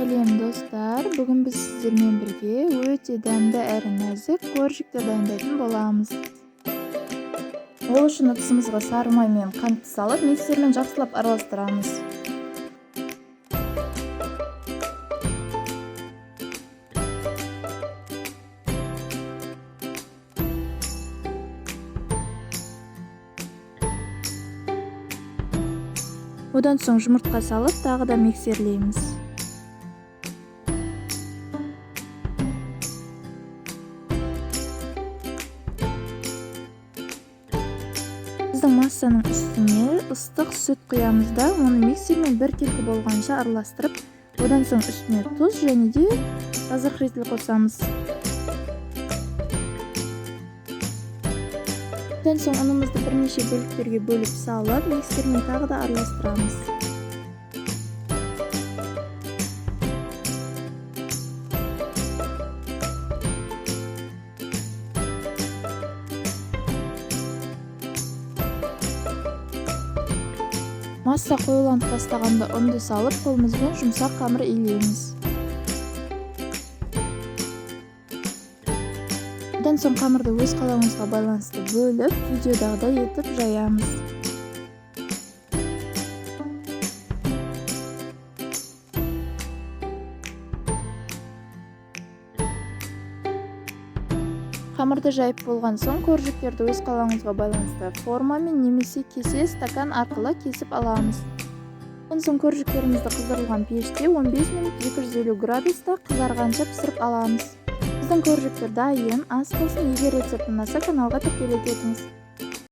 Сәлем достар! Бүгін біз сіздермен бірге өте дәмді әрі нәзік коржиктер дайындайтын боламыз. Ол үшін ыдысымызға сары май мен қантты салып, миксермен жақсылап араластырамыз. Одан соң жұмыртқа салып, тағы да миксерлейміз. Біздің массаның үстіне ыстық сүт құямыз да, оны миксермен біркелкі болғанша араластырып, одан соң үстіне тұз және де разрыхлитель қосамыз. Одан соң ұнымызды бірнеше бөліктерге бөліп салып, миксермен тағы да араластырамыз. Масса қоюланып бастағанда ұнды салып, қолымызбен жұмсақ қамыр илейміз. Одан соң қамырды өз қалауыңызға байланысты бөліп, видеодағыдай етіп жаямыз. Қамырды жайып болған соң коржиктерді өз қалауыңызға байланысты формамен немесе кесе стакан арқылы кесіп аламыз. Одан соң коржиктерімізді қыздырылған пеште 15 минут 250 градуста қызарғанша пісіріп аламыз. Біздің коржиктер дайын, ас болсын. Егер рецепт ұнаса, каналға тіркеле кетіңіз.